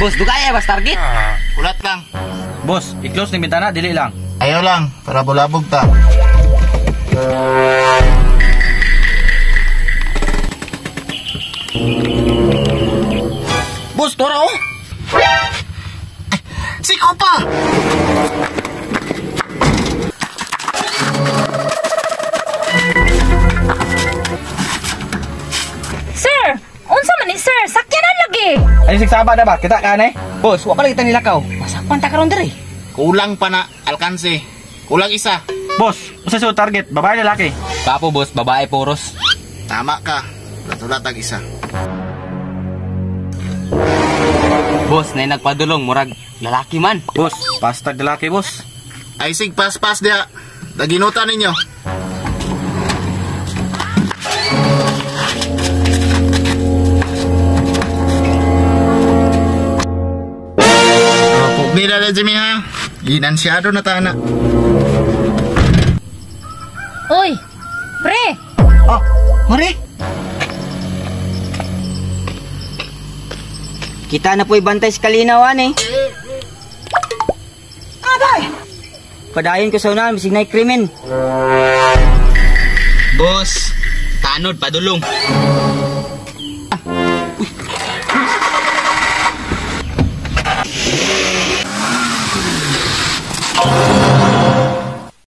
Boss, dugay ay bas target. Kulat lang. Boss, i-close ni bintana, dili lang. Ayaw lang, para bulabog ta. Boss, tora oh. Si Kopa! Sir, unsa man ni sir? Sakyanan lagi. Ay, sigsaba na ba? Kita ka na eh. Boss, wa pa lagi ta nilakaw. Masakpan ta karon diri. Kulang pa na, alkanse. Kulang isa. Boss, usa sa target, babae lalaki. Kapo boss, babae puros. Tama ka. Ulat-ulat ang isa. Boss, nay nagpadulong murag lalaki man. Boss, pastag lalaki, boss. Ay sig pas-pas diha. Daginutan ninyo. Pugni na na Jimmy ha. Ginansyado na ta na. Uy, pre. Oh, Mari. Kita na po'y bantay sa kalinawan eh. Agay! Padayon ko sa unahan, bisig na'y krimen. Boss, tanod padulong.